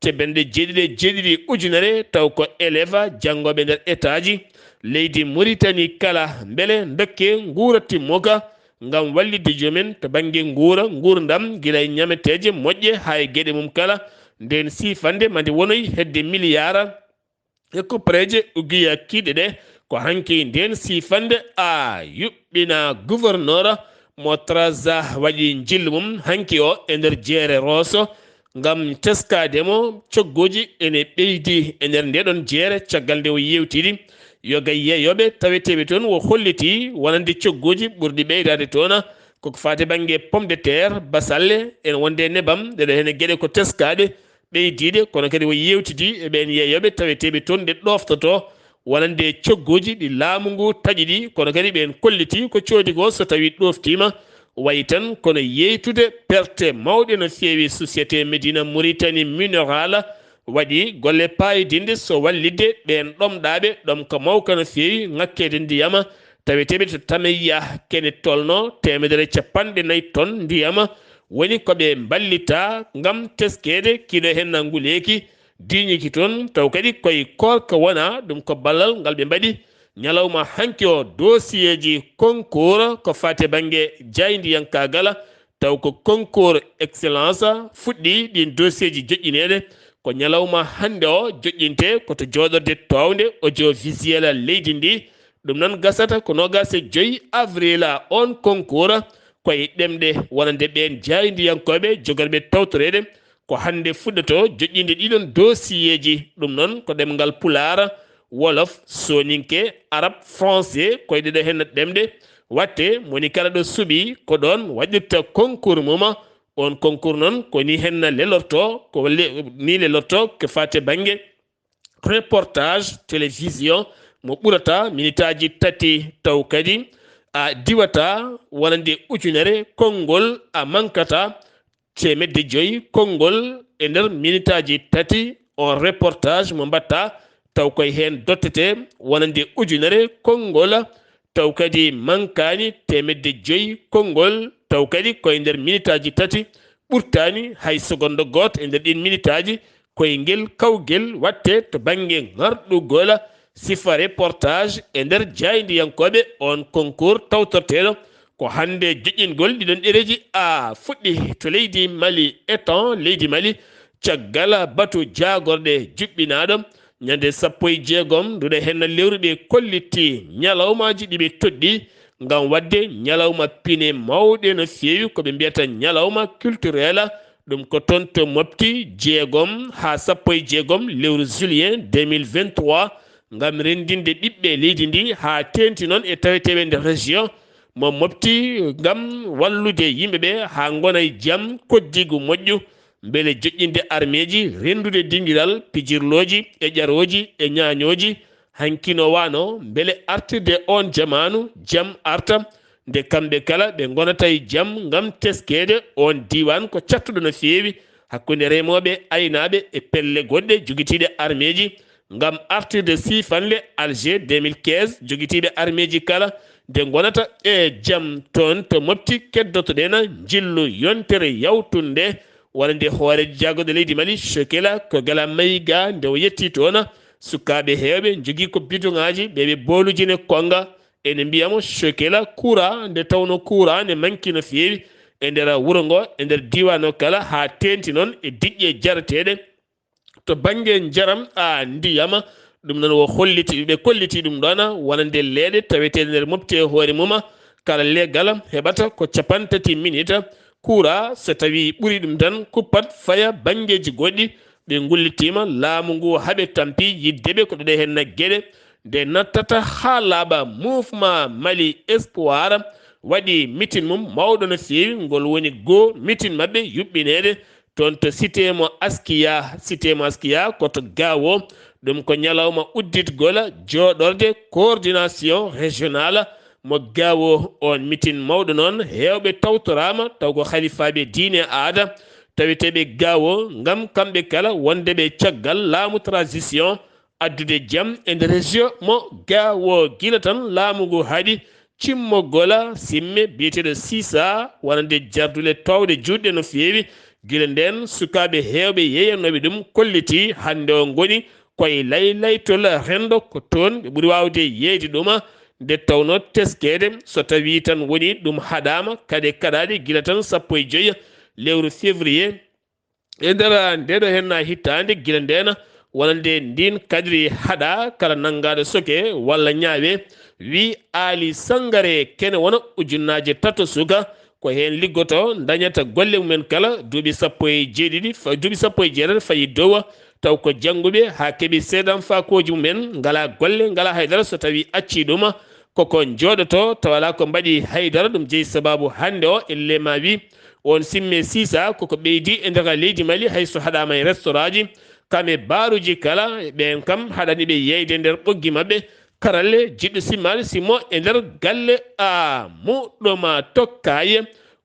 capanɗe jeeɗiɗi e jeeɗiɗi ujunere, taw ko élève janngooɓe nder état ji leydi Mauritanie kala, mbele ndokke nguura timmuka ngam wallitde joomen to bannge nguura, nguurndam, gila e ñameteeje moƴƴe haa e geɗe mum kala. Ndeen siifande mande wonoy hedde miliyaar e koppareeje uggiya kiiɗe ɗe. Ko hanki ndeen siifande a yuɓɓina. Gouverneur mo Trarza waɗi njillu mum hanki o e nder jeere Rosso ngam teskaade mo. Cogguuji ene ɓeydi e nder ndeɗon jeere caggal nde o yeewtidi yoga yeeyooɓe taweteeɓe toon. O holliti wonande cogguuji ɓurɗi ɓeydaade toon koko faati bannge pomme de terre, basalle, ene wonde nebam, ɗeɗo hene geɗe ko teskaaɗe ɓeydiiɗe, kono kadi o yeewtidi e ɓeen yeeyooɓe taweteeɓe toon nde ɗooftoto wonande cogguuji ɗi laamu ngu taƴi ɗi, kono kadi ɓeen kolliti ko coodi ko so tawii ɗooftiima wayi tan kono yeytude perte mawɗe no feewi. Société Médina Mauritanie Mineral waɗi golle paayodinɗe so wallitde ɓeen ɗomɗaaɓe ɗomka mawka no feewi ŋakkeede ndiyam taweteeɓe to Tameya, kene tolno teemedere capanɗe nayi ton ndiyam woni ko ɓe mballita ngam teskeede kilo heen nguleeki diiñiki toon, taw kadi koye koorka wona ɗum. Ko ballal ngal ɓe mbaɗi ñalawma hanki o. Dossier ji concours ko faati bannge jaayndiyankaagal Taw ko concours excellence fuɗɗi ɗin dossier ji joƴƴineede. Ko ñalawma hannde o joƴƴinte ko to jooɗorde toownde audiovisuel leydi ndi. Ɗum noon gasata ko noogaas e joy avril on concours, koye ɗemɗe wonande ɓeen jaayndiyankooɓe jogorɓe tawtoreede. Ko hannde fuɗɗoto joƴƴinde ɗiɗon dossier ji. Ɗum noon ko ɗemngal Pulaar, Wolof, Sooninke, Arab, Français, koye ɗeɗo heen ɗemɗe. Watte, moni kala ɗo suɓi, ko ɗoon waɗirta concours mum. On concours noon, ko ni heen lelorto, ko le-, ni lelorto ko faate bannge reportage télévision mo ɓurata minitaaji tati, taw kadi a diwata wonande ujunere konngol, a mankata teemedde joyi konngol e nder minitaaji tati. On reportage mo mbatta, taw koye heen dottete wonande ujunere konngol, taw kadi mankaani teemedde joyi konngol, taw kadi koye nder minitaaji tati, ɓurtaani hay seconde gooto e nder ɗin minitaaji. Koye ngel kawgel watte to bannge ŋarɗugol sifa reportage e nder jaayndiyankooɓe on concours tawtorteeɗo. Ko hannde joƴƴingol ɗiɗon ɗereeji a fuɗɗi to leydi Mali, étant leydi Mali, caggal batu jaagorɗe juɓɓinaaɗo ñande sappo e jeegom nduɗe heen lewru ɓe kolliti ñalawmaaji ɗi ɓe toɗɗi ngam waɗde ñalawma pine mawɗe no feewi, ko ɓe mbiyata ñalawma culturel. Ɗum ko toon to mofti jeegom haa sappo e jeegom lewru juillet deux mille vingt-trois, ngam renndinde ɓiɓɓe leydi ndi haa teeŋti noon e taweteeɓe nder région mo mofti, ngam wallude yimɓe ɓe haa ngona e jam, koddigu moƴƴu, mbele joƴƴinde armeeji, renndude dingiral, pijirlooji e ƴarooji e ñaañooji, hanki no wano, mbele artirde on jamaanu, jam arta, nde kamɓe kala ɓe ngonata e jam ngam teskeede. On diiwaan ko cattuɗo no feewi hakkunde remooɓe, aynaaɓe e pelle goɗɗe jogitiiɗe armeeji ngam artirde siifanle Alger deux mille quinze, jogitiiɓe armeeji kala nde ngonata e jam. Toon to mofti keddotoɗen njillu yontere yawtunde wonande hooreejo jaagorɗe leydi Mali, Chokela, ko Gala Mayiga, nde o yetti toon sukaaɓe heewɓe njogii ko bidoŋaaji, ɓe ɓe boolujine konnga, ene mbiya mo Chokela, courant, nde tawno courant ne manki no feewi e nder wuro ngo, e nder diiwaan o kala, haa teeŋti noon e diƴƴe jareteeɗe to bannge njaram, a, ndiyam. Ɗum noon o holliti, ɓe kolliti ɗum ɗoon wonande leeɗe taweteeɗe nder mofte hoore mum, kala leegal heɓata ko cappanɗe tati minute. Courant, so tawii ɓuri ɗum tan, kuppat, faya banngeeji goɗɗi. Ɓe ngullitiima, laamu ngu haɓe tampi yiɗde ɓe ko ɗeɗe heen geɗe. Nde nattata haa laaɓa, Mouvement Mali Espoir waɗi mitin mum mawɗo no feewi, ngol woni goo mitin maɓɓe yuɓɓineede toon to cité mo Askia. Cité mo Askia ko to Gao. Ɗum ko ñalawma udditgol jooɗorde coordination régionale mo Gao. On mitin mawɗo noon, heewɓe tawtoraama, taw ko halifaaɓe diine, aada, taweteeɓe Gao, ngam kamɓe kala wonde ɓe caggal laamu transition, addude jam e nder région mo Gao. Gila tan laamu ngu haɗi cimmogol simme biyeteeɗo Sisa, wonande jardule toowɗe juutɗe no feewi. Gila ndeen, sukaaɓe heewɓe yeeyanooɓe ɗum kolliti hannde o ngoni koye laylaytol renndo, ko toon ɓe ɓuri waawde yeeyde ɗum. Nde tawnoo teskeede, so tawii tan woni ɗum haɗaama, kaɗe kaɗaaɗe gila tan sappo e joy lewru février. E nder ndeeɗo heen hitaande, gila ndeen, wonande ndiin kadiri haɗa, kala nanngaaɗo soke walla ñaawe, wi Aali Sangare, kene wona ujunnaaje tato suka, ko heen liggoto, dañata golle mumen kala duuɓi sappo e jeeɗiɗi, fa-, duuɓi sappo e jeetati fayi dow, taw ko jannguɓe haa keɓi seedanfaakooji mumen, ngalaa golle, ngalaa haydara, so tawii accii ɗum, koko njooɗoto, taw alaa ko mbaɗi haydara. Ɗum jeyi sabaabu hannde o, elle ma wi, on simme sisa, koko ɓeydi e nder leydi Mali, hay so haɗaama e restaurant ji, kam e baaruuji kala, ɓeen kam haɗani ɓe yeeyde nder ɓoggi maɓɓe, karalle, jiɗɗo simmaade simmo e nder galle, a muɗɗo ma tokkaye,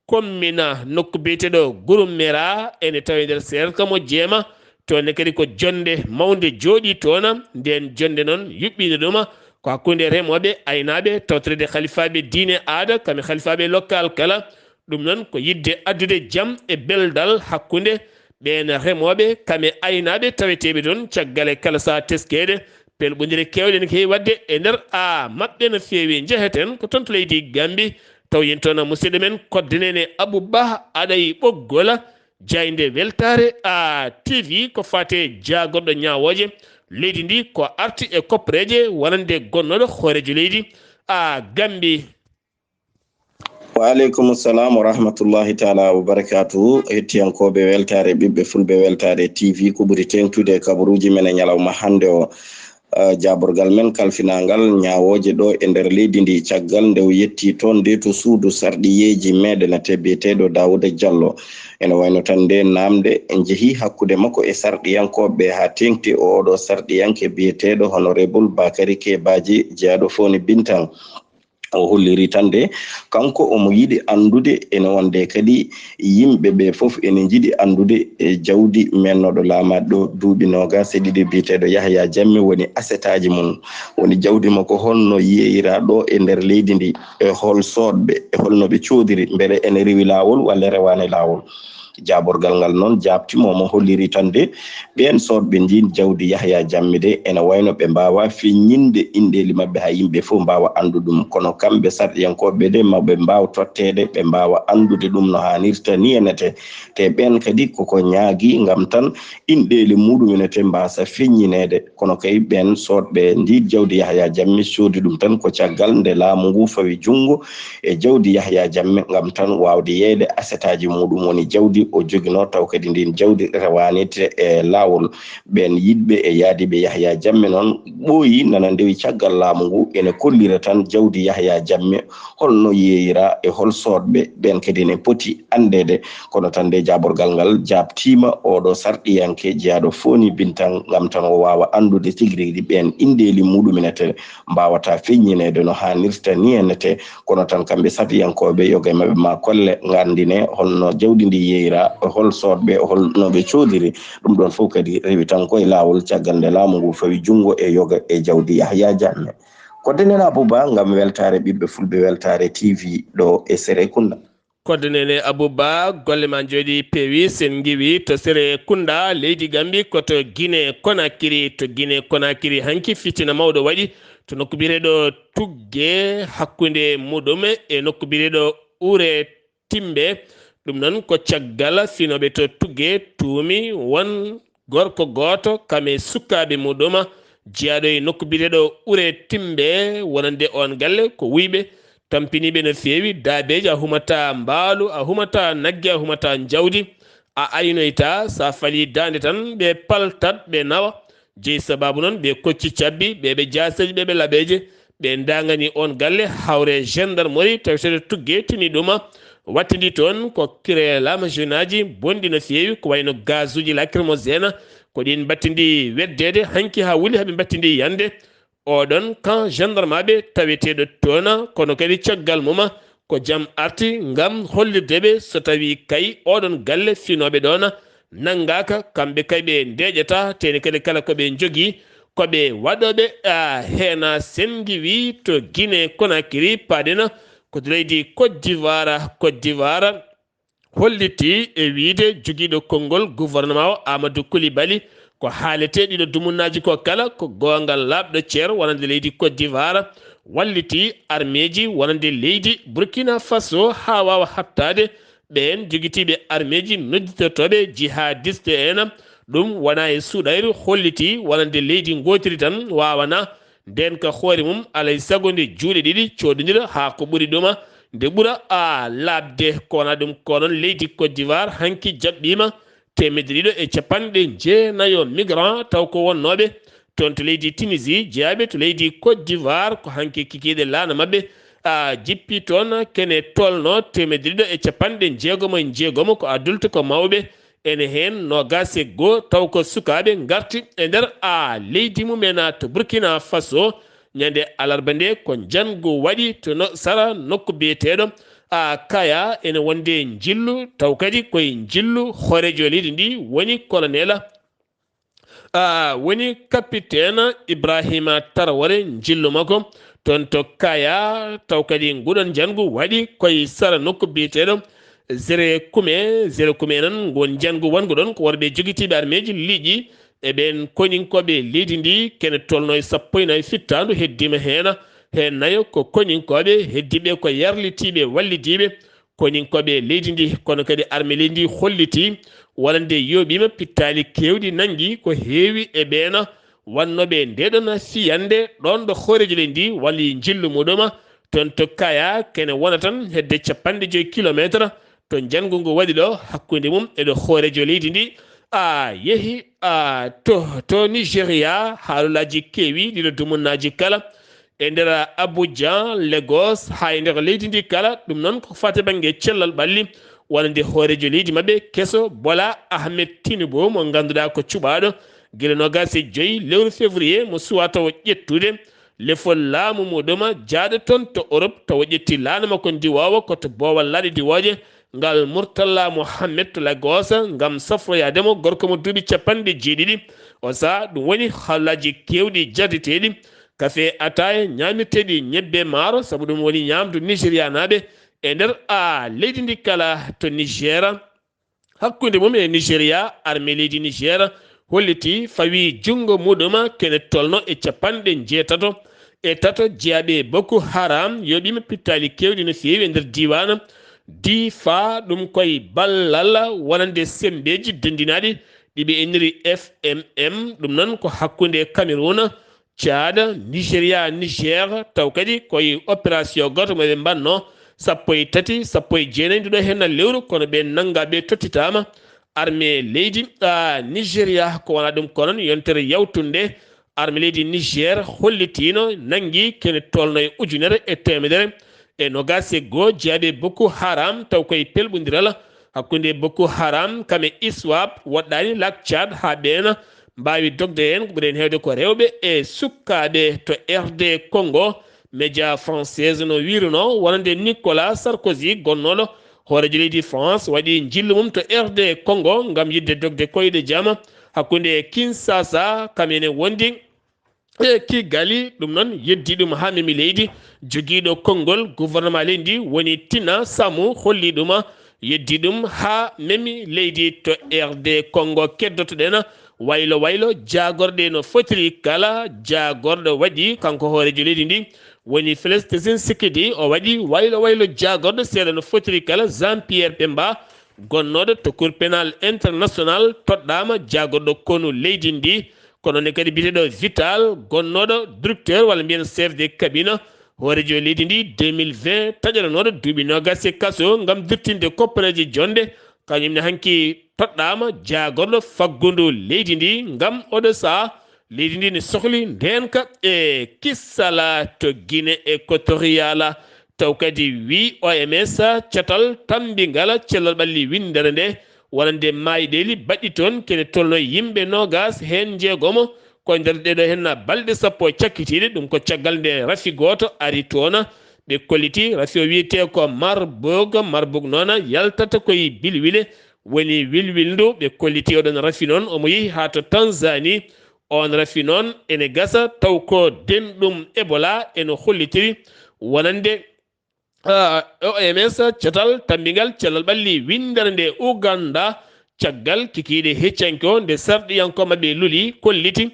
kommina nokku biyeteeɗo Gurumera, ene tawi nder Seereer kamo jeema. Toon ne kadi ko jonnde mawnde jooɗii toon. Ndeen jonnde noon yuɓɓiinde ɗum ko hakkunde remooɓe, aynaaɓe, tawtoreede halifaaɓe diine, aada, kam e halifaaɓe local kala. Ɗum noon ko yiɗde addude jam e beldal hakkunde ɓeen remooɓe, kam e aynaaɓe taweteeɓe toon, caggal e kala sahaa teskeede. Pelɓondire keewɗe ne keewi waɗde e nder a maɓɓe no feewi. Njeheten ko toon to leydi Gambi, Taw yen toon musidɗo men Kodde Neene Abou Ba, aɗa e ɓoggol jaaynde weltaare, a, T V, ko faate jaagorɗo ñaawooje leydi ndi, ko arti e kopporeeje wonande gonnooɗo hooreejo leydi, a, Gambi. Wa aleykum salam wa rahmatullahi taala wa barakatuhu. Hettiyankooɓe weltaare, ɓiɓɓe fulɓe weltaare T V, ko ɓuri teeŋtude e kabaruuji men e ñalawma hannde o. Ah, jaaborgal men kalfinaangal ñaawooje ɗo e nder leydi ndi, caggal nde o yetti toon nde to suudu sarɗiyeeji meɗen te biyeteeɗo Daawuda Jallo. Ene wayno tan nde naamnde njehi hakkunde makko e sarɗiyankooɓe haa teeŋti. Oɗo sarɗiyanke biyeteeɗo Honorable Bakary Kebaji, jeyaaɗo Foni Bintan. O holliri tan nde kanko omo yiɗi anndude, ene wonde kadi yimɓe ɓe fof ene njiɗi anndude e jawdi mennooɗo laamaade ɗo duuɓi noogaas e ɗiɗi biyeteeɗo Yahya Jammeh woni asetaaji mum. Woni jawdi makko holno yeeyira ɗo e nder leydi ndi, e hol soodɓe, e holno ɓe coodiri, mbele ene rewi laawol walla rewaani laawol? Jaaborgal ngal noon jaabtiima, omo holliri tan nde ɓeen soodɓe ndiin jawdi Yahya Jammeh de, ene wayno ɓe mbaawaa feññinde inɗeeli maɓɓe haa yimɓe fof mbaawa anndu ɗum. Kono kamɓe sarɗiyankooɓe de, ma ɓe mbaaw totteede, ɓe mbaawa anndude ɗum no haanirta ni enete. Te ɓeen kadi koko ñaagi ngam tan inɗeeli muɗum ene te mbaasa feññineede. Kono kay ɓeen soodɓe ndi jawdi Yahya Jammeh coodi ɗum tan ko caggal nde laamu ngu fawi junngo e jawdi Yahya Jammeh ngam tan waawde yeeyde asetaaji muɗum, woni jawdi o joginoo, taw kadi ndin jawdi rewaani te e laawol. Ɓeen yiɗɓe e yaadiiɓe Yahya Jammeh noon ɓooyi nana ndewi caggal laamu ngu ene kollira tan jawdi Yahya Jammeh holno yeeyira e hol soodɓe, ɓeen kadi ene poti anndeede. Kono tan nde jaaborgal ngal jaabtiima oɗo sarɗiyanke jeyaaɗo Foni Bintan ngam tan o waawa anndude tigi rigi ɓeen inɗeeli muɗum ene te mbaawata feññineede no haanirta ni ene te. Kono tan kamɓe sarɗiyankooɓe yoga e maɓɓe ma kolle nganndine holno jawdi ndi yeeyira, hol soodɓe, holno ɓe coodiri. Ɗum ɗoon fof kadi rewi tan ko e laawol caggal nde laamu ngu fawi junngo e yoga e jawdi Yahya Jammeh. Ko Denen Abou Ba ngam weltaare ɓiɓɓe fulɓe, weltaare T V ɗo e Serekunda. Kodde Neene Abou Ba, golle ma njooɗi peewi, sen ngiwi to Serekunda, leydi Gambi, ko to Guinée Conakry. To Guinée Conakry hanki fitina mawɗo waɗi to nokku biyeteeɗo Tugge, hakkunde muɗum e nokku biyeteeɗo Ure Timbe. Ɗum noon ko caggal finooɓe to Tugge tuumi won gorko gooto kam e sukaaɓe muɗum jeyaaɗo e nokku biyeteeɗo Ure Timbe, wonande oon galle ko wuyɓe tampiniiɓe no feewi, daabeeji a humataa mbaalu, a humataa nagge, a humataa njawdi, a aynoytaa, so a falii daande tan ɓe paltat, ɓe nawa. Jeyi sabaabu noon ɓe kocci cabbi, ɓe ɓe jaaseeje, ɓe ɓe laɓeeje, ɓe ndaangani oon galle hawre gendarmerie taweteeɗo Tugge tini ɗuma, wattindi toon ko kire lamasinaaji bonɗi no feewi, ko wayno gazuuji lacrymogène, ko ɗiin mbattindi weddeede hanki haa wuli haa ɓe mbattindi yande. Oɗon kan gendarmaaɓe taweteeɗo toona, kono kadi caggal mum ko jam arti ngam hollirde ɓe so tawii kay oɗon galle finooɓe ɗoona nanngaaka, kamɓe kay ɓe ndeeƴataa, teeni kadi kala ko ɓe njogii ko ɓe waɗooɓe, a, heena. Sen ngiwii to Guinée Conakry, paaɗen ko to leydi Côte d'Ivoire. Côte d'Ivoire hollitii e wiyde jogiiɗo konngol gouvernement o, Amadou Coulibaly, ko haaletee ɗiɗo dumunnaaji ko kala ko goonga laaɓɗo ceer wonande leydi Côte d'Ivoire, wallitii armeeji wonande leydi Burkina Faso haa waawa haɓtaade ɓeen jogitiiɓe armeeji nodditortooɓe jihadiste en. Ɗum wonaa e suuɗayru, hollitii wonande leydi ngootiri tan waawanaa ndeen ka hoore mum, alay sago nde juuɗe ɗiɗi coodondira haa ko ɓuri ɗuma, nde ɓura a laaɓde. Ko wonaa ɗum ko noon, leydi Côte d'Ivoire hanki jaɓɓiima teemedde ɗiɗo e capanɗe jeenayo migrant taw ko wonnooɓe toon to leydi Tunisie, jeyaaɓe to leydi Côte d'Ivoire, ko hanki kikiiɗe laana maɓɓe a jippi toon, kene tolno teemedde ɗiɗo e capanɗe jeegomo e jeegomo ko adulte, ko mawɓe. Ene heen noogaas e goo taw ko sukaaɓe ngarti e nder a leydi mumen to Burkina Faso. Ñande alarba nde ko njangu waɗi to no-, sara nokku biyeteeɗo a Kaya, ene wonde njillu, taw kadi koye njillu hooreejo leydi ndi woni colonel, a, woni capitaine Ibrahima Traoré, njillu makko toon to Kaya. Taw kadi nguɗon njangu waɗi koye sara nokku biyeteeɗo Zere Kume, Zere Kume noon, ngon njangu wongu ɗoon ko worɓe jogitiiɓe armeeji liƴƴi e ɓeen koninkooɓe leydi ndi, kene tolno e sappo e nayi fittaandu heddiima heen. He nayo ko koninkooɓe, heddiiɓe ko yarlitiiɓe wallidiiɓe koninkooɓe leydi ndi. Kono kadi arme leydi ndi hollitii wonande yooɓiima pittaali keewɗi nanngi ko heewi e ɓeena wannooɓe ndeɗon fiyannde ɗoon ɗo hooreejo leydi ndi wali njillu muɗuma toon to Kaya, kene wona tan hedde capanɗe joyi kilomeetre to njanngu ngu waɗi ɗo hakkunde mum e ɗo hooreejo leydi ndi. A yehi a to to Nigeria, haalolaaji keewi ɗiɗo dumunnaaji kala e nder Abuja, Lagos, haa e nder leydi ndi kala. Ɗum noon ko fati bannge cellal ɓalli wonande hooreejo leydi maɓɓe keso Bola Ahmed Tinubu mo ngannduɗaa ko cuɓaaɗo gila noogaas e joyi lewru février mo suwaa tawa ƴettude lefol laamu muɗuma jaaɗo toon to Europe tawa ƴetti laana makko ndiwoowo ko to boowal laaɗe diwooje ngal Murtala Mohammed to Lagos ngam safroyaade mo gorko mo duuɓi capanɗe jeeɗiɗi. O sahaa ɗum woni haalaaji keewɗi jarditeeɗi kafe ataaya ñaamirteeɗi ñebbe maaro sabu ɗum woni ñaamdu Nigerianaaɓe e nder a leydi ndi kala to Niger. Hakkunde mum e Nigeria, arme leydi Niger holliti fawi junngo muɗuma kene tolno e capanɗe njeetato e tato jeyaaɓe Boko Haram yooɓiima pittaali keewɗi no feewi e nder diiwaan Difa. Ɗum koye ballal wonande semmbeeji denndinaaɗi ɗi ɓe inniri F M M. Ɗum noon ko hakkunde Cameroun Tchad, Nigeria, Niger, taw kadi koye opération gooto mo ɓe mbaɗno sappo e tati, sappo e jeenayi nduɗo henna lewru, kono ɓe nannga ɓe tottitaama armée leydi a Nigeria. Ko wona ɗum ko noon yontere yawtunde armée leydi Niger hollitiino nanngi kene tolno e ujunere e teemedere e nogas e goo jeyaaɓe Boko Haram taw koye pelɓondiral hakkunde Boko Haram kam e ISWAP woɗɗaani lac Tchad haa ɓeena mbaawi dogde heen ko ɓuri heen heewde ko rewɓe e sukkaaɓe to R D Congo. Média française no wiirunoo wonande Nicolas Sarkozy gonnooɗo hooreejo leydi France waɗi njillu mum to R D Congo ngam yiɗde dogde koyɗe jama hakkunde Kinshasa kam ene wondi e Kigali. Ɗum noon yeddi ɗum haa memi leydi jogiiɗo konngol gouvernement leydi ndi woni Tina Samu holli ɗum yeddi ɗum haa memi leydi to R D Congo. Keddotoɗen waylo waylo jaagorɗe no fotiri kala jaagorɗo waɗi kanko hooreejo leydi ndi woni Félix Tshisekedi o waɗi waylo waylo jaagorɗo seeɗa no fotiri kala Jean Pierre Bemba gonnooɗo to Cour pénal international toɗɗaama jaagorɗo konu leydi ndi. Kono ne kadi biyeteeɗo Vital gonnooɗo directeur walla mbiyen chef de cabinet hooreejo leydi ndi deux mille vingt taƴoranooɗo duuɓi noogas e kaso ngam dirtinde koppareeje jonde kañum ne hanki toɗɗaama jaagorɗo faggundu leydi ndi ngam oɗo sahaa leydi ndi ne sohli ndeenka e kissala to Guinée équatoriale. Taw kadi wi O M S catal tammbingal cellal ɓalli winndere nde wonande maayɗeeli baɗɗi toon kene tolno yimɓe noogas heen njeegomo ko nder ɗeɗo henna balɗe sappo cakkitiiɗe. Ɗum ko caggal nde rafi gooto ari toon ɓe kolliti rafi o wiyetee ko Marburg. Marburg noon yaltata koye bilwile woni wilwilndu ɓe kolliti oɗon rafi noon omo yehi haa to Tanzanie. On rafi noon ene gasa taw ko denɗum Ebola ene hollitiri wonande O M S catal tammbingal cellal ɓalli winndere nde Uganda caggal kikiiɗe heccanke o nde sarɗiyankoo maɓɓe luli kolliti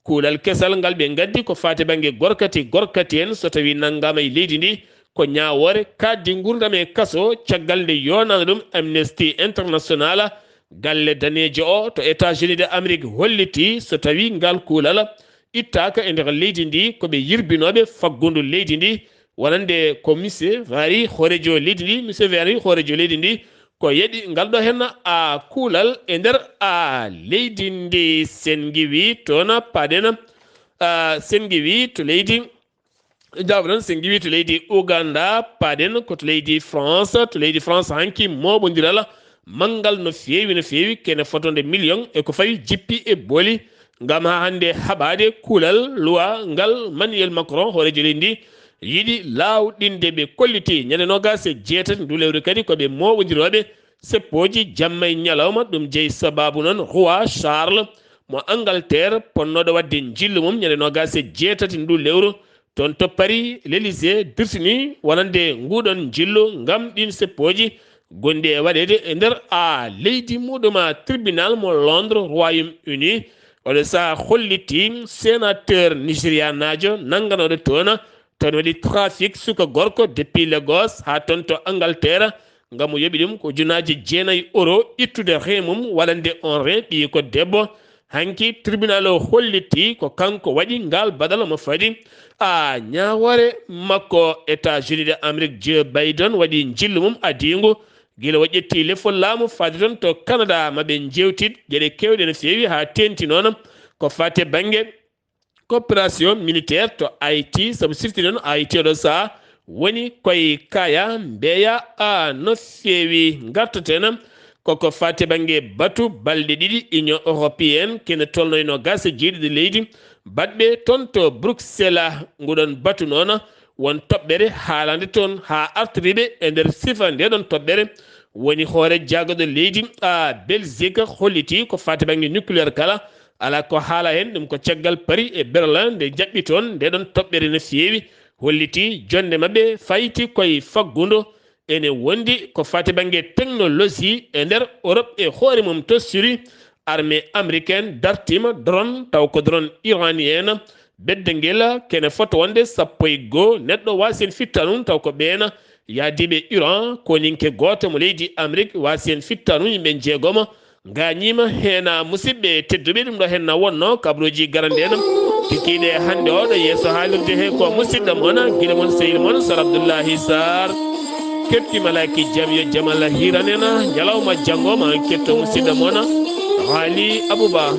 kuulal kesal ngal ɓe ngaddi ko faati bannge gorkati gorkati en so tawi nanngaama e leydi ndi ko ñaawoore kaaddi nguurndam e kaso caggal nde yoonaano ɗum Amnesty International. Galle daneejo o to États-Unis de Amérique holliti so tawi ngal kuulal ittaaka e nder leydi ndi ko ɓe yirbinooɓe faggundu leydi ndi wonande ko monsieur Vary hooreejo leydi ndi monsieur Vary hooreejo leydi ndi ko yeɗi ngal ɗo henna a kuulal e nder a leydi ndi sen ngiwi toon paɗen a sen ngiwi to leydi Jaabuɗon so ngiwi to leydi Uganda paɗen ko to leydi France to leydi France hanki moɓondiral manngal no feewi no feewi kene fotonde million e ko fawi jippi e booli ngam haa hannde haɓaade kuulal luwa ngal Manuel Macron hooreejo leydi ndi yiɗi laawɗinde ɓe kolliti ñande noogas e jeetati ndu lewru kadi ko ɓe moɓondirooɓe seppooji jamma e ñalawma ɗum jeyi sababu noon roi Charles mo Angleterre ponnooɗo waɗde njillu mum ñande noogas e jeetati ndu lewru toon to Paris l'Élysée dirtini wonande nguɗon njillu ngam ɗin seppooji gonɗi e waɗeede e nder a leydi muɗuma tribunal mo Londres Royaume Uni. Oɗo saha holliti sénateur nigérianaajo nannganooɗo toon Toon waɗi trafic suka gorko depuis Lagos haa toon to Angleterre, ngam o yoɓi ɗum ko ujunaaji jeenayi euro ittude rein mum, waɗande on rein ɓiyi ko debbo. Hanki tribunal o holliti ko kanko waɗi ngal baɗal omo fadi. A ñaawoore makko États-Unis de Amérique, Joe Biden waɗi njillu mum adiingu. Gila o ƴetti lefol laamu faade toon to Canada, ma ɓe njeewtid geɗe keewɗe no feewi haa teeŋti noon ko faati bannge coopération militaire to Haïti, sabu sifti noon Haïti oɗo sahaa woni koye kaya mbeya a no feewi. Ngartaten koko faati bannge batu balɗe ɗiɗi Union Européenne kene tolno e noogaas e jeeɗiɗi leydi baɗɓe toon to Bruxelles. Nguɗon batu noon won toɓɓere haalande toon haa artiriiɓe e nder sifa ndeɗon toɓɓere woni hoore jaagorɗo leydi a Belgique holliti ko faati bannge nucléaire kala. Alaa ko haala heen, ɗum ko caggal Paris e Berlin nde jaɓɓi toon ndeɗon toɓɓere no feewi, holliti jonnde maɓɓe fayti koye faggudu. Ene wondi ko faati bannge technologie e nder Europe e hoore mum to Syrie, armée américaine dartiima drone, taw ko drone iranienne. Bedde ngel kene fota wonde sappo e goo neɗɗo waasi heen fittaanum, taw ko ɓeen yahdiiɓe Iran, koninke gooto mo leydi Amérique waasi heen fittaanum, yimɓe njeegomo ngaañiima heen. Musidɓe tedduɓe, ɗum ɗo heen na wonno kabaruuji garande en kikiiɗe hannde o ɗo yeeso haalirde he ko musidɗo mon, gila mon, sehil mon, Sar Abdullahi Sarr. Ketti malaaki jam yo jam Allah hiiran en. Ñalawma janngo ma ketto musidɗo mon, Haali Abuba.